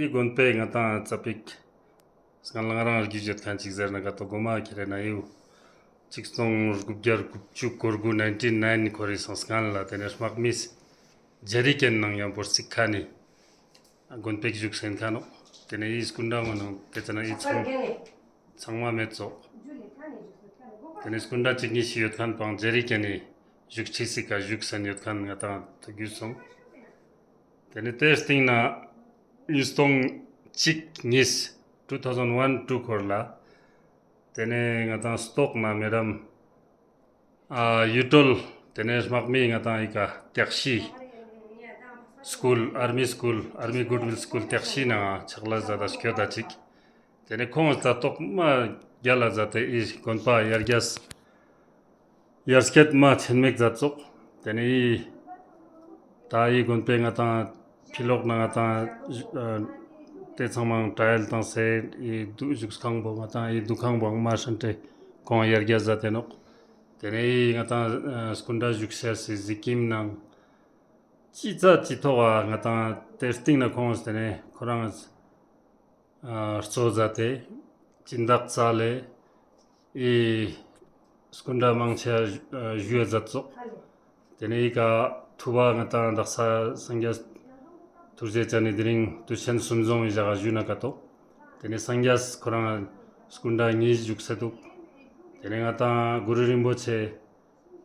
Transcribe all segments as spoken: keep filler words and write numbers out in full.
འི་དགོན་པའི་ང་ཏང་ཙ་པིག་སྔན་ལ་ང་རང་རྒྱུས་ཡོད་ཁན་ཅིག་ཟེར་ན་ག་ཏོ་གོ་མ་ཁྱེར་ན་ཡོད། ཆིག་སྟོང་དགུ་བརྒྱ་དགུ་བཅུ་གོ་དགུ་ནའིན་ཊིན་ནའིན་ཊི་ཁོར་རི་སང་སྔན་ལ་ཏེ་ནེ་དམག་མི་ཇ་རི་ཀན་ནང་ཡང་བོར་སིག་ཁན་ནི་དགོན་པའི་བཞུགས་སེན་ཁན་ནོག། ཏེ་ནེ་འི་སྐུ་འདྲ་ངོ་ནང་ཏེ་ཙ་ན་འི་ཚང་ཚང་མ་མེད་ཙོག། ཏེ་ནེ་སྐུ་འདྲ་ཅིག་ཉིས་ཤིག་ཡོད་ཁན་པང་ཇ་རི་ཀན་ནི་བཞུགས་ཁྲི་སི་ཀ་བཞུགས་སེན་ཡོད་ཁན་ང་ཏང་ཐུག་རྒྱུ་སོང་། ཏེ་ནེ་ཏེའི་སྟིང་ནེ་ཉིས་སྟོང་གཅིག་གཉིས་two thousand one two ཁོར་ལ་ཏེ་ནེ་ང་ཏང་སྟོག་ནེ་མེ་རམ་ཨ་ཡུ་ཊོལ་ཏེ་ནེ་དམག་མི་ང་ཏང་འི་ཀ་ཏེག་ཤི་སྐུལ་ཨར་མི་སྐུལ་ཨར་མི་གུཌ་ཝིལ་སྐུལ་ཏེག་ཤི་ནང་ཆག་ལས་ཛད་ད་སྐྱོད་ད་ཅིག། ཏེ་ནེ་ཁོང་ད་ལྟོགས་མ་རྒྱལ་ལ་ཛད་དེ་འི་དགོན་པ་ཡར་རྒྱས་ཡར་སྐྱེད་མ་ཆེན་མེག་ཛད་ཙོག། ཏེ་ནེ་འི་ད་འི་དགོན་པའི་ང་ཏང་ཕི་ལོག་ནེ་ང་ཏང་ཨ་ཏེ་ཚང་མ་ཊ་ཡལ་བཏང་སེ་འི་བཞུགས་ཁང་པོ་ང་ཏང་འི་འདུ་ཁང་པོ་མ་ཧྲན་ཏེ་ཁོང་ཡར་རྒྱས་ཛད་དེ་ནོག། ཏེ་ནེ་འི་ང་ཏང་ཨ་སྐུ་འདྲ་བཞུགས་ས་སི་གཟིགས་ཁྱིམ་ནང་ཅི་ཙ་ཅི་ཐོག་ག་ང་ཏང་ཏེའི་སྟིང་ནེ་ཁོང་ཏེ་ནེ་ཁོ་རང་ཨ་གཙོ་ཛད་དེ་སྦྱིན་བདག་ཙལ་ལེ་འི་སྐུ་འདྲ་མང་ཆེ་ཞུ་ཡ་ཛད་ཙོག། ཏེ་ནེ་འི་ཀ་ཐུབ་པ་ང་ཏང་དག་ས་སངས་རྒྱས་ཐུགས་རྗེ་ཅན་ནི་དེ་རིང་དུས་ཆེན་གསུམ་འཛོམས་ཞག་ག་ཞུ་ན་ཀ་ཏོ། ཏེ་ནེ་སངས་རྒྱས་ཁོ་རང་སྐུ་འདྲ་ཉིས་བཞུགས་སེ་དུག། ཏེ་ནེ་ང་ཏང་གུ་རུ་རིན་པོ་ཆེ་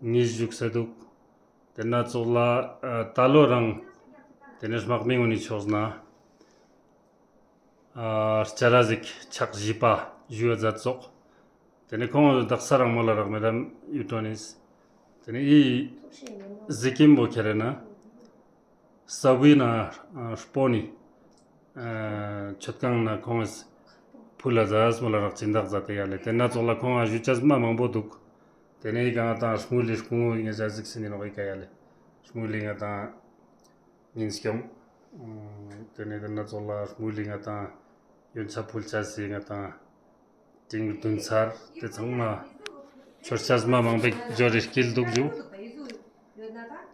ཉིས་བཞུགས་སེ་དུག། ཏེ་ནེ་ཙོགས་ལ་ཨ་ད་ལོ་རང་ཏེ་ནེ་དམག་མི་གུན་ནི་ཕྱོགས་ནེ་ཨ་སྐྱ་ར་ཟིག་ཕྱག་བཞི་པ་ཞུ་ཡ་ཛད་ཙོག། ཏེ་ནེ་ཁོང་དག་ས་རང་མོལ་ལ་རག་མེ་རམ་ཡུ་ཊོལ་ནི། ཏེ་ནེ་འི་གཟིགས་ཁྱིམ་པོ་ཁྱེར་ན་སབ་ཝེ་ནེ་ཨ་སྤོ་ནི་ཨ་མཆོད་ཁང་ནེ་ཁོང་ཕུལ་ལ་ཛད་མོལ་ལ་རག་སྦྱིན་བདག་ཛད་དེ་ཡ་ལེ། ཏེ་ནེ་ཙོགས་ལ་ཁོང་ང་ཞུ་ཅེས་མ་མང་པོ་དུག། ཏེ་ནེ་འི་ཀ་ང་ཏང་ཤུལ་ལི་སྐུ་ངོ་ཉེ་ཞ་གཟིགས་སེ་ནི་ནོག་འི་ཀ་ཡ་ལེ། ཤུལ་ལི་ང་ཏང་ཉིན་སྐྱོང་། ཏེ་ནེ་ཏེ་ནེ་ཙོགས་ལ་ཤུལ་ལི་ང་ཏང་ཡོན་ཆབ་ཕུལ་ཅེས་སི་ང་ཏང་ཏིང་རྡུན་ཚར་ཏེ་ཚང་མ་ཆོར་ཅེས་མ་མང་པོ་ཞིག་ཇོ་རི་སྐྱིལ་དུག་ཞུ།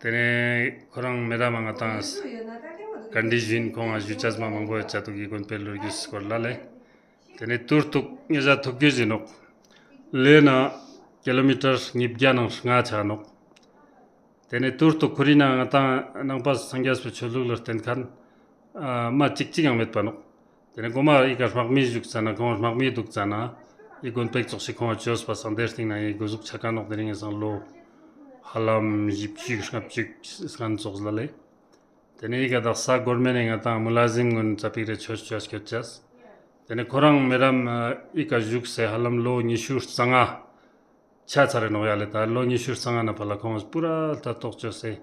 ཏེ་ནེ་ཁོ་རང་མེ་ར་མ་ང་ཏང་ག་འདྲི་ཞུ་ཨིན་ཁོང་ང་ཞུ་ཅེས་མ་མང་པོ་ཡོད་ཅ་དུག་གི་དགོན་པའི་ལོ་རྒྱུས་སྐོར་ལ་ལེ། ཏེ་ནེ་ཏུར་ཏུག་ཉེ་ཞ་ཐུག་རྒྱུ་ཞིག་ནོག། ལེ་ནེ་ཀི་ལོ་མི་ཊར་ཉིས་བརྒྱ་ནང་ལྔ་ཆ་ནོག། ཏེ་ནེ་ཏུར་ཏུག་ཁོར་རི་ནེ་ང་ཏང་ནང་པ་སངས་རྒྱས་པའི་ཆོས་ལུགས་ལ་བརྟེན་ཁན་ཨ་མ་ཅིག་ཅིག་ཡང་མེད་པ་ནོག། ཏེ་ནེ་གོ་མ་འི་ཀ་དམག་མི་ཞུགས་ཙ་ན་ཁོང་དམག་མི་དུག་ཙ་ན་འི་དགོན་པའི་ཙོགས་ཤིག་ཁོང་ཅོས་པ་སང་ཏེའི་སྟིང་ནེ་འི་གོ་ཟུག་ཆ་ཁན་ནོག། དེ་རིང་ངི་སང་ལོ་ཧ་ལམ་བཞི་བཅུ་ལྔ་བཅུ་སྔན་ཙོགས་ལ་ལེ། ཏེ་ནེ་འི་ཀ་དག་ས་གོར་མེན་ནེ་ང་ཏང་མུ་ལ་ཟིམ་གུན་ཙ་པིག་རེ་ཆོས་ཅོས་སྐྱོད་ཅེས། ཏེ་ནེ་ཁོ་རང་མེ་རམ་འི་ཀ་ཞུགས་སེ་ཧ་ལམ་ལོ་ཉི་ཤུ་རྩ་ལྔ་ཆ་ཚར་རེ་ནོག་ཡ་ལེ། ད་ལོ་ཉི་ཤུ་རྩ་ལྔ་ནེ་ཕར་ལ་ཁོང་པུ་ར་ལྟ་རྟོག་ཅོས་སེ་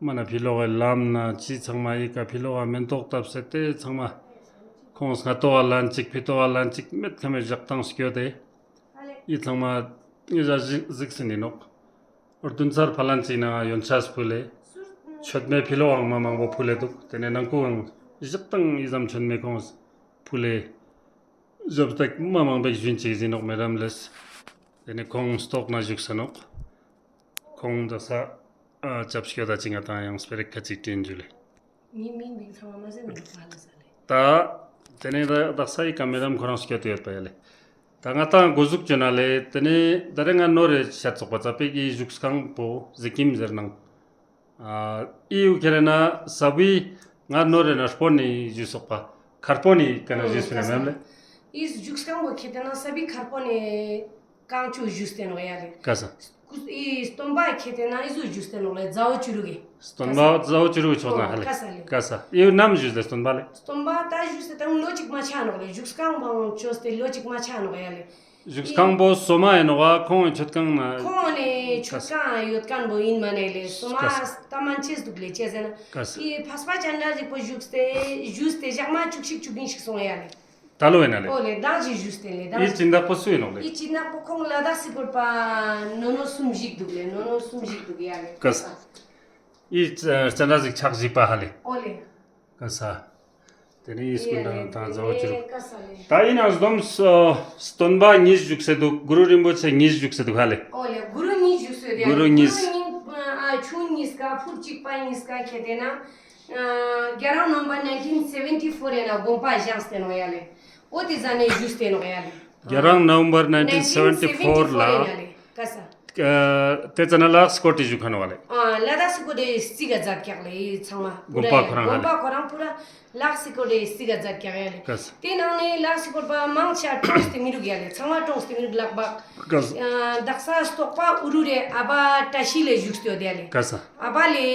མ་ནེ་ཕི་ལོག་གི་ལམ་ནེ་ཅི་ཚང་མ་འི་ཀ་ཕི་ལོག་ག་མེན་ཏོག་བཏབ་སེ་ཏེ་ཚང་མ་ཁོང་སྔ་ཏོག་ག་ལན་ཅིག་ཕི་ཏོག་ག་ལན་ཅིག་མེད་ཁ་མེད་ཞག་ཐང་སྐྱོད་དེ་འི་ཚང་མ་ཉེ་ཞ་གཟིགས་སེ་ནི་ནོག། རྡུན་ཚར་ཕ་ལན་ཅིག་ནང་ཡོན་ཆབ་ཕུལ་ལེ། མཆོད་མེ་ཕི་ལོག་ག་མ་མང་པོ་ཕུལ་ལེ་དུག། ཏེ་ནེ་ནང་ཁུལ་ཡང་ཞག་ཐང་འི་ཙམ་མཆོད་མེ་ཁོང་ཕུལ་ལེ། ཞབས་སྟེགས་མ་མང་པོ་ཞིག་ཞུན་ཅིག་ཟིན་ནོག་མེ་རམ་ལེས། ཏེ་ནེ་ཁོང་སྟོག་ནེ་ཞུགས་སེ་ནོག། ཁོང་དག་ས་ཨ་ཅབ་སྐྱོད་ད་ཅིག་ང་ཏང་ཡང་སྤེ་ར་ཁ་ཅིག་དྲིན་ཞུ་ལེ། ངའི་མིང་མིང་ཚང་མ་མ་ཟེར་ནོག་ཧ་ལ་ས་ལེ། ད་ཏེ་ནེ་ད་དག་ས་འི་ཀ་མེ་རམ་ཁོ་རང་སྐྱོད་དེ་ཡོད་པ་ཡ་ལེ། ད་ང་ཏང་གོ་ཟུག་ཅོ་ན་ལེ། ཏེ་ནེ་ད་རེ་ང་ནོར་རེ་ཤད་ཙོག་པ་ཙ་པིག་གི་ཞུགས་ཁང་པོ་གཟིགས་ཁྱིམ་ཟེར་ནང་། ཨ་འི་ཡུ་ཁྱེར་ན་སབ་ཝེ་ང་ནོར་རེ་ནེ་སྤོ་ནི་ཞུས་སོག་པ། མཁར་པོ་ནི་ཀ་ནེ་ཞུས་སོ་ན་མེམ་ལེ། འི་ཞུགས་ཁང་པོ་ཁྱེར་ཏེ་ན་སབ་ཝེ་མཁར་པོ་ནི་ཀང་ཅུ་ཞུས་ཏེ་ནོག་ཡ་ལེ། ཀ་ས། འི་སྟོན་པ་ཁྱེར་ཏེ་ན་འི་ཟུག་ཞུས་ཏེ་ནོག་ལེ། ཛའོ་ཅུ་རུ་གི། སྟོན་པ་ཛའོ་ཅུ་རུ་གི་ཕྱོགས་ནེ་ཧ་ལེ། ཀ་ས་ལེ། ཀ་ས། འི་ནམ་ཞུས་ཏེ་སྟོན་པ་ལེ། སྟོན་པ་ད་ཞུས་ཏེ་ད་ལོ་ཅིག་མ་ཆ་ནོག་ལེ། ཞུགས་ཁང་པོ་ཅོས་ཏེ་ལོ་ཅིག་མ་ཆ་ནོག་ཡ་ལེ། ཞུགས་ཁང་པོ་སོ་མ་ཨིན་ནོག་ག། ཁོང་ངི་མཆོད་ཁང་ནེ། ཁོང་ངི་མཆོད་ཁང་ཡོད་ཁན་པོ་ཨིན་མ་ནེ་ལེ། སོ་མ་ཀ་ས། ད་མན་ཆེས་དུག་ལེ། ཅི་ཟེར་ན། ཀ་ས། འི་འཕགས་པ་སྤྱན་རས་གཟིགས་པོ་ཞུགས་ཏེ་ཞུགས་ཏེ་ཞག་མ་བཅུ་གཅིག་བཅུ་བདུན་ཞིག་སོང་ཡ་ལེ། ད་ལོ་ཨིན་ན་ལེ། འོ་ལེ། མདང་ཞིག་ཞུགས་ཏེ་ལེ། མདང་། འི་སྦྱིན་བདག་པོ་སུ་ཨིན་ནོག་ལེ། འི་སྦྱིན་བདག་པོ་ཁོང་ལ་དྭགས་སི་སྐོར་པ་ནོ་ནོ་གསུམ་ཞིག་དུག་ལེ། ནོ་ནོ་གསུམ་ཞིག་དུག་ཡ་ལེ། ཀ་ས། འི་སྤྱན་རས་གཟིགས་ཕྱག་བཞི་པ་ཧ་ལེ། འོ་ལེ། ཀ་ས། ཏེ་ནེ་འི་སྐུ་འདྲ་ནང་ཏང་ཛའོ་ཅུ་རུ། ཀ་ས་ལེ། ད་འི་ནང་སྡོམ་སྟོན་པ་ཉིས་ཞུགས་སེ་དུག། གུ་རུ་རིན་པོ་ཆེ་ཉིས་ཞུགས་སེ་དུག་ཧ་ལེ། འོ་ལེ། གུ་རུ་ཉིས་ཞུགས་སེ་དུག། གུ་རུ་ཉིས། གུ་རུ་ཉིས། ཨ་ཆུང་ཉིས་ཀ་ཕུར་ཅིག་པ་ཉིས་ཀ་ཁྱེར་ཏེ་ན། ཨ་གྱ་རང་ནོ་བེམ་བར་ནའིན་ཊིན་སེ་བེན་ཊི་ཕོར་ཡ་ན་དགོན་པ་བཞེངས་ཏེ་ནོག་ཡ་ལེ། འོ་དེ་ཟ་ནེ་བཞུགས་ཏེ་ནོག་ཡ་ལེ། གྱ་རང་ནོ་བེམ་བར་ནའིན་ཊིན་སེ་བེན་ཊི་ཕོར་ལ། ནའིན་ཊིན་སེ་བེན་ཊི་ཕོར་ཡ་ལེ། ཀ་ས། ཨ་དེ་ཙ་ན་ལ་དྭགས་སི་སྐོར་ཏེ་བཞུགས་ཁན་བ་ལེ། ཨ་ལ་དྭགས་སི་སྐོར་ཏེ་རྩིག་ག་ཛད་ཀྱག་ལེ་ཚང་མ། དགོན་པ་ཁོ་རང་ཧ་ལེ། དགོན་པ་ཁོ་རང་པུ་ར་ལ་དྭགས་སི་སྐོར་ཏེ་རྩིག་ག་ཛད་ཀྱག་ཡ་ལེ། ཀ་ས། དེ་ནང་ནེ་ལ་དྭགས་སི་སྐོར་པ་མང་ཆེ་བ་གྲོངས་ཏེ་མི་རུག་ཡ་ལེ། ཚང་མ་གྲོངས་ཏེ་མི་རུག་ལག་པ། ཀ་ས། ཨ་དག་ས་སྟོག་པ་ཨུ་རུ་རེ་ཨ་བ་བཀྲ་ཤིས་ལེ་བཞུགས་ཏེ་ཡོད་ཡ་ལེ། ཀ་ས། ཨ་བ་ལེ་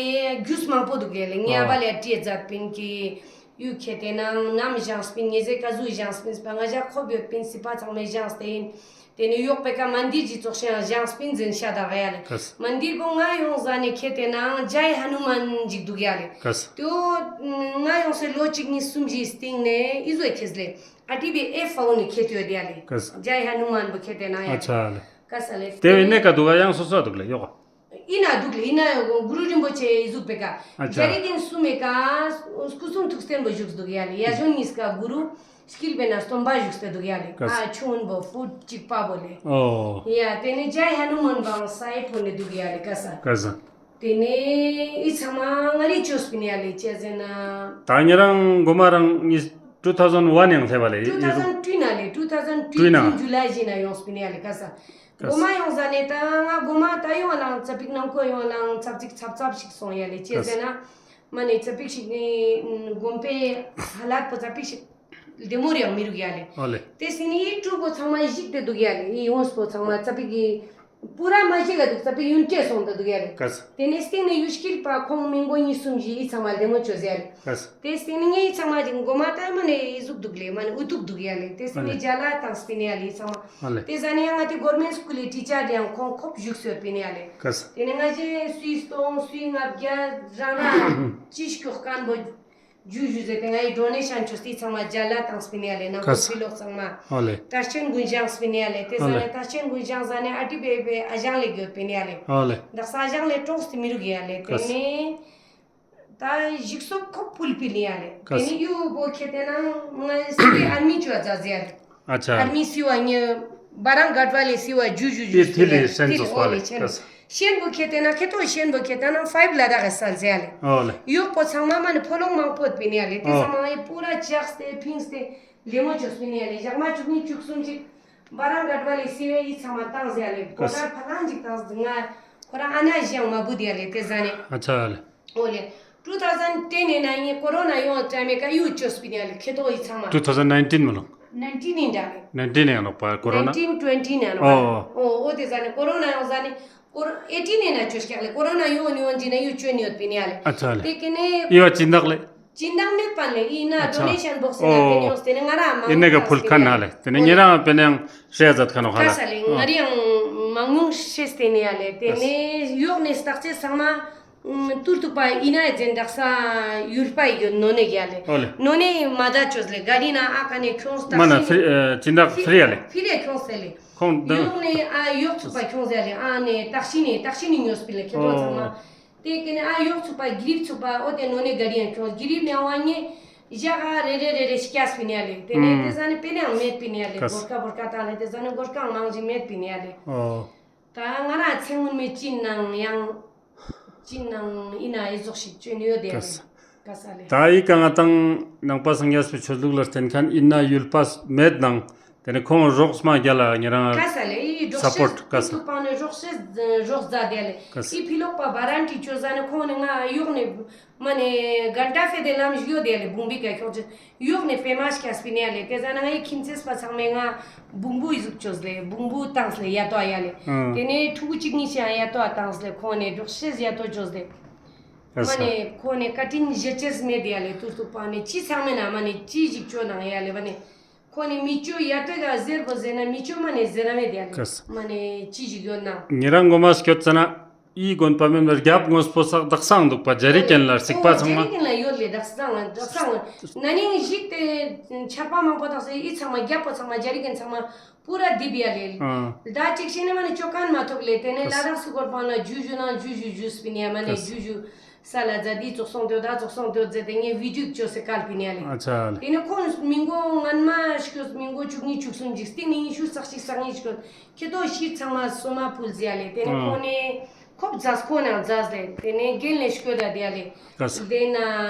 རྒྱུས་མང་པོ་དུག་ཡ་ལེ། ངའི་ཨ་བ་ལེ་ཨ་ཏིའི་ཛད་པིན་གི་ཡུལ་ཁེ་ཏེ་ནང་ནམ་བཞེངས་པིན་ངེ་ཟེ་ཀ་ཟུག་བཞེངས་པིན་སི་པ་ང་ཞ་ཁོབ་ཡོད་པིན་སི་པ་ཚང་མའི་བཞེངས་ཏེ་ཨིན། དེ་ནེ་ཡོག་པེ་ཀ་མན་དིར་ཅིག་ཙོགས་ཤིག་ཡང་བཞེངས་པིན་ཟེར་ཤད་ད་ཡ་ལེ། ཀ་ས། མན་དིར་པོ་ང་ཡོང་ཟ་ནེ་ཁེ་ཏེ་ནང་ཇའི་ཧ་ནུ་མན་ཅིག་དུག་ཡ་ལེ། ཀ་ས། དེའོ་ང་ཡོང་སའི་ལོ་ཅིག་ཉིས་སུམ་ཞིའི་སྟིང་ནེ་ཨི་ཟོ་ཁེས་ལེ་ཨ་ཏི་བི་ཨེཕ་ཕའུ་ནེ་ཁེ་ཏེ་ཡོད་ཡ་ལེ། ཀ་ས། ཇའི་ཧ་ནུ་མན་པོ་ཁེ་ཏེ་ནང་ཡ་ལེ། ཨ་ཆ་ལེ། ཀ་ས་ལེ། དེ་བས་ནེ་ཀ་དུག་ག་ཡང་སོ་སོ་དུག་ལེ་ཡོག་ག་ཨིན་ན་དུག་ལེ། ཨིན་ན་གུ་རུ་རིན་པོ་ཆེ་ཨི་ཟུག་པེ་ཀ་ཨ་ཆ། ཇ་རི་ཏིན་སུམ་མེ་ཀ་སྐུ་གསུང་ཐུགས་རྟེན་པོ་བཞུགས་དུག་ཡ་ལེ། ཡ་ཞོན་ཉིས་ཀ་གུ་རུ་སྐྱིལ་བེ་ན་སྟོན་པ་བཞུགས་ཏེ་དུག་ཡ་ལེ། ཀ་ས། ཨ་ཆུང་བོ་ཕུཊ་ཅིག་པ་བོ་ལེ། ཨོ། ཡ་དེ་ནེ་ཇའི་ཧ་ནུ་མན་པའང་སའི་ཕོ་ནེ་དུག་ཡ་ལེ། ཀ་ས། ཀ་ས། དེ་ནེ་ཨི་ཚང་མ་ང་རི་ཅོས་པིན་ཡ་ལེ་ཅི་ཟེར་ན། ད་ཉེ་རང་གོ་མ་རང་ཉིས་ཊུ་ཐའུ་ཟེན་ཝན་ཡང་ལེབ་བ་ལེ། ཊུ་ཐའུ་ཟེན་ཊུ་ན་ལེ། ཊུ་ཐའུ་ཟེན་ཊུ་ཊུ་ན། ཇུན་ཇུ་ལའི་ཞིག་ན་ཡོངས་པིན་ཡ་ལེ། ཀ་ས། ཀ་ས། གོ་མ་ཡོང་ཟ་ནེ་ད་ང་གོ་མ་ད་ཡོང་ནང་ཙ་པིག་ནང་ཀོ་ཡོང་ནང་ཙ་པིག་ཚབ་ཚབ་ཞིག་སོང་ཡ་ལེ་ཅི་ཀ་ས། ཟེར་ན། མ་ནེ་ཙ་པིག་ཞིག་ནེ་གོམ་པའི་ཧ་ལད་པོ་ཙ་པིག་ཞིག་ལྡེ་མོ་རེ་ཡང་མི་རུག་ཡ་ལེ། ཨོ་ལེ། དེ་སྟིང་ནེ་ཨི་ཀྲུ་པོ་ཚང་མ་ཞིག་སྟེ་དུག་ཡ་ལེ། ཨི་ཡོངས་པོ་ཚང་མ་ཙ་པིག་གི་པུ་ར་མ་ཞིག་ག་དུག་ཙ་པིག་ཡུན་ཏེ་སོང་ཏེ་དུག་ཡ་ལེ། ཀ་ས། དེ་ནེ་སྟིང་ནེ་ཡུལ་སྐྱིད་པ་ཁོང་མི་མགོ་ཉིས་སུམ་ཞིག་ཨི་ཚང་མ་ལྡེ་མོ་ཅོས་ཡ་ལེ། ཀ་ས། དེ་སྟིང་ནེ་ངའི་ཚང་མ་ཞིག་གོ་མ་ད་མ་ནེ་ཨི་ཟུག་དུག་ལེ། མ་ནེ་ཨུ་ཐུག་དུག་ཡ་ལེ། དེ་སྟིང་ནེ་ཨ་ལེ། ཇ་ལ་ཏང་སྟེ་ནེ་ཡ་ལེ་ཨི་ཚང་མ། ཨ་ལེ། དེ་ཟ་ནེ་ཡང་ང་དེ་གོར་མེན་སྐུལ་ལི་ཊི་ཅར་ཡང་ཁོང་ཁོབ་བཞུགས་སོད་པིན་ཡ་ལེ། ཀ་ས། དེ་ནེ་ང་ཞེ་སུའི་སྟོང་སུའི་ལྔ་བརྒྱ་རང་རང་ཅི་ཞིག་ཁན་བོ། ཇུ་ཇུ་ཟེར་ཏེ་ངའི་ཌོ་ནེ་ཤན་ཅོས་ཏེ་ཚང་མ་ཇ་ལ་ཏང་སྤིན་ཡ་ལེ། ནང་ཀོ་ཀ་ས། ཕི་ལོག་ཚང་མ། ཨོ་ལེ། ཏར་ཆེན་གུན་ཞང་སྤིན་ཡ་ལེ། ཏེ་ཨོ་ཟ་ནེ་ལེ། ཏར་ཆེན་གུན་ཞང་ཟ་ནེ་ཨ་ཏི་བེ་བེ་ཨ་ཞང་ལེ་གྱོད་པིན་ཡ་ལེ། ཨོ་ལེ། དག་ས་ཨ་ཞང་ལེ་ཀྲོངས་ཏེ་མི་རུག་ཡ་ལེ། ཀ་ས། ཏེ་ནེ་ད་ཞིག་སོགས་ཁོ་ཕུལ་པིན་ཡ་ལེ། ཀ་ས། ཏེ་ནེ་ཡུ་བོ་ཁེ་ཏེ་ན་ང་སི་ཨར་མི་ཅོ་ཛ་ཟེར་ཡ་ལེ། ཨ་ཆ། ཨར་མི་སི་བ་ཉེ་བ་རང་ག་ཏ་བ་ལེ་སི་བ་ཇུ་ཇུ་ཇུ་ཏི་ལེ་ཤན་ཏི་ལེ་ཙོགས་པ་ལེ། ཨོ་ལེ་ཆེན། ཀ་ས། ཤན་བོ་ཁེ་ཏེ་ན་ཁེ་ཏོ་ཤན་བོ་ཁེ་ཏེ་ན་ཕའིབ་ལ་དྭགས་སི་སལ་ཟེར་ཡ་ལེ། ཨོ་ལེ། ཡོག་པོ་ཚང་མ་མ་ནེ་ཕོ་ལོང་མང་པོ་ཡོད་པིན་ཡ་ལེ། ཏེ་ཨོ། ཚང་མ་ཨེ་པུ་ར་ཅགས་ཏེ་ཕིངས་ཏེ་ལེ་མོ་ཅོས་པིན་ཡ་ལེ། ཞག་མ་བཅུ་གཉིས་བཅུ་གསུམ་ཅིག་བ་རང་ག་ཏ་བ་ལེ་སི་བེ་ཡི་ཚང་མ་ཏང་ཟེར་ཡ་ལེ། ཀ་ས། གོ་ཏར་ཕ་ལང་ཅིག་ཏང་ཟེར་ང་ཁོ་རང་ཨ་ན་ཞིག་ཡང་མ་བུད་ཡ་ལེ་ཏེ་ཟ་ནེ། ཨ་ཆ་ལེ། ཨོ་ལེ། ཊུ་ཐའུ་ཟན་ཊེན་ནེ་ན་ངའི་ཀོ་རོ་ན་ཡོང་ཊའིམ་མེ་ཀ་ཡུ་ཅོས་པིན་ཡ་ལེ་ཁེ་ཏོ་ཡི་ཚང་མ། ཊུ་ཐའུ་ཟན་ནའིན་ཊིན་མ་ལོ། ནའིན་ཊིན་ཨིན་ད་ལེ། ནའིན་ཊིན་ཡང་ནོག་པ་ཀོ་རོ་ན། ནའིན་ཊིན་ཊུ་ཝེན་ཊི་ན་ནོག་པ། ཨོ་ཨོ། ཨོ་ཨོ་ཏེ་ཟ་ནེ་ཀོ་རོ་ན་ཡོང་ཟ་ནེ་ཀོ་རོ་ཨེ་ཊིན་ནེ་ན་ཅོས་ཀྱག་ལེ། ཀོ་རོ་ན་ཡོང་ཡོང་ཇི་ནེ་ཡུ་ཅོ་ནི་ཡོད་པིན་ཡ་ལེ། ཨ་ཆ་ལེ། ཏེ་ཀེ་ནེ་ཡུ་བ་ཅིན་དག་ལེ། ཅིན་དག་མེད་པ་ལེ་ཨིན་ན། ཨ་ཆ། ཌོ་ནེ་ཤན་བོགས་ཨིན་ན། ཨོ། ཏེ་ནེ་ཡོངས་ཏེ་ནེ་ང་རང་མང་ཨིན་ནེ་ག་ཕུལ་ཁན་ཧ་ལེ། ཏེ་ནེ་ཨོ་ཉེ་རང་པེ་ནེ་ཡང་ཤེས་ཛད་ཁན་ནོག་ཧ་ལེ། ཀ་ས་ལེ། ཨོ། ང་རང་མང་ཉུང་ཤེས་ཏེ་ནེ་ཡ་ལེ། ཏེ་ཀ་ས། ནེ་ཡོག་ནེ་སྟག་ཚེ་ཚང་མ། ཨུམ། ཏུར་ཏུག་པ་ཨིན་ན་ཨེ་ཛེན་དག་ས་ཡུལ་པ་ཡོད་ནོ་ནེ་ག་ལེ། ཨོ་ལེ། ནོ་ནེ་མ་ད་ཅོས་ལེ་ག་ལི་ན་ཨ་ཀ་ནེ་ཁྱོངས་མ་ན་ཏག་ཤི་ནེ་ཕི་ཨ་ཅིན་དག་ཕི་རི་ཡ་ལེ། ཕི་རི་ཡ་ཁྱོངས་ཟེར་ལེ། ཁོང་ད་ཡོག་ནེ་ཨ་ཡོག་ཚུགས་པ་ཁྱོངས་ཟེར་ལེ། ཨ་ནེ་ཏག་ཤི་ནེ་ཏག་ཤི་ནེ་ཉོས་པིན་ལེ་ཁེ་ཏོ་ཚང་མ། ཨོ། ཏེ་ཀེ་ནེ་ཨ་ཡོག་ཚུགས་པ་གི་རིབ་ཚུགས་པ་ཨོ་ཏེ་ནོ་ནེ་ག་ལི་ཡང་ཁྱོངས། གི་རིབ་ནེ་ཨ་བ་ཉེ་ཞག་ག་རེ་རེ་རེ་རེ་སྐྱས་པིན་ཡ་ལེ། ཏེ་ནེ་ཨུམ། ཏེ་ཟ་ནེ་པེ་ནེ་ཡང་མེད་པིན་ཡ་ལེ། ཀ་ས། གོར་ཀ་བོར་ཀ་ཏང་ལེ་ཏེ་ཟ་ནེ་གོར་ཀ་མང་ཞིག་མེད་པིན་ཡ་ལེ། ཨོ། ད་ང་རང་ཚེ་སྔོན་མའི་ཅིན་ནང་ཡང་ཅིན་ནང་ཨིན་ན་ཨེ་ཟོག་ཞིག་ཅོ་ནི་ཡོད་དེ། ཀ་ས། ཀ་ས་ལེ། ད་ཨི་ཀ་ང་དང་ནང་པ་སངས་རྒྱས་པའི་ཆོས་ལུགས་ལ་བརྟེན་ཁན་ཨིན་ན་ཡུལ་པ་མེད་ནང་ཏེ་ནེ་ཁོང་རོགས་མ་རྒྱལ་ལ་ཉེ་རང་ཀ་ས་ལེ། ཨི་སཔོརྚ་ཀ་ས། ཏུ་པང་ནེ་རོགས་ཤེས་རོགས་ཛད་དེ་ལེ། ཀ་ས། ཨི་ཕི་ལོག་པ་བ་རན་ཊི་ཅོ་ཟ་ནེ་ཁོང་ནེ་ང་ཡོག་ནེ་མ་ནེ་གན་ཊ་ཕེ་ཏེ་ལམ་ཞིག་ཡོད་དེ་ལེ་བུང་བི་ཀ་ཁྱོག་ཅིག་ཡོག་ནེ་པེ་མ་སྐྱས་པིན་ཡ་ལེ། ཏེ་ཟ་ནེ་ངའི་ཁྱིམ་ཚེས་པ་ཚང་མས་ང་བུང་བུ་ཨི་ཟུག་ཅོས་ལེ་བུང་བུ་ཏངས་ལེ་ཡ་ཏོ་ཡ་ལེ། ཨང་། ཏེ་ནེ་ཕྲུ་གུ་གཅིག་གཉིས་ཤིག་ཡང་ཡ་ཏོ་ཨ་ཏངས་ལེ་ཁོང་ནེ་འགྲོགས་ཤེས་ཡ་ཏོ་ཅོས་ལེ། ཀ་ས། མ་ནེ་ཁོང་ནེ་བཀའ་དྲིན་ཞེ་ཅེས་མེད་ཡ་ལེ། ཏུར་ཏུག་པ་ནེ་ཅི་ཚང་མེད་ན་མ་ནེ་ཅི་ཞིག་ཅོ་ནང་ཡ་ལེ་བ་ནེ། ཁོང་ནེ་མི་ཅོ་ཡ་ཏོ་ག་ཟེར་བོ་ཟེར་ན་མི་ཅོ་མ་ནེ་ཟེར་ར་མེད་ཡ་ལེ། ཀ་ས། མ་ནེ་ཅི་ཞིག་ཡོད་ན། ཉེ་རང་གོ་མ་སྐྱོད་ཙ་ན། ཨི་དགོན་པ་མེན་པར་རྒྱབ་ངོས་པོ་སག་དག་སང་དུག་པ་ཇ་རི་ཀན་ལ་རྩིག་པ་ཚང་མ། ཨོ་ཇ་རི་ཀན་ལ་ཡོད་ལེ་དག་སང་དག་སང་། ན་ནིང་ཞིག་ཏེ་ཆར་པ་མང་པོ་དག་སེ་ཨི་ཚང་མ་རྒྱབ་པོ་ཚང་མ་ཇ་རི་ཀན་ཚང་མ་པུ་ར་དིབ་ཡ་ལེ། ཨ། ཟླ་གཅིག་ཤིག་ནེ་མ་ནེ་ཅོ་ཁན་མ་ཐོབ་ལེ། ཏེ་ནེ་ཀ་ས། ལ་དྭགས་སི་སྐོར་པ་ན་ཇུ་ཇུ་ན་ཇུ་ཇུ་ཇུས་པིན་ཡ་མ་ནེ་ཀ་ས། ཇུ་ཇུ་ས་ལ་ཛ་དི་ཙོགས་སོང་ཏེ་ད་ཙོགས་སོང་ཏེ་ཟེར་ཏེ་ངས་བི་ཌིའོ་ཅོས་སེ་ཀལ་པིན་ཡ་ལེ། ཨ་ཆ་ལེ། ཏེ་ནེ་ཁོང་མི་མགོ་ངན་མ་ཤོས་མི་མགོ་བཅུ་གཉིས་བཅུ་གསུམ་ཅིག་སྟིང་ནེ་ཉི་ཤུ་རྩ་གཅིག་རྩ་གཉིས་ཤོས་ཁེ་ཏོ་ཤིར་ཚང་མ་སོ་མ་ཕུལ་ཟེར་ཡ་ལེ། ཏེ་ནེ་ཨ། ཁོང་ནེ་ ཁོབ་ཛས་ཁོ་ནང་ཛས་ལེ། ཏེ་ནེ་གྱེན་ལེ་སྐྱོད་ད་དེ་ཡ་ལེ། ཀ་ས། ཏེ་ན་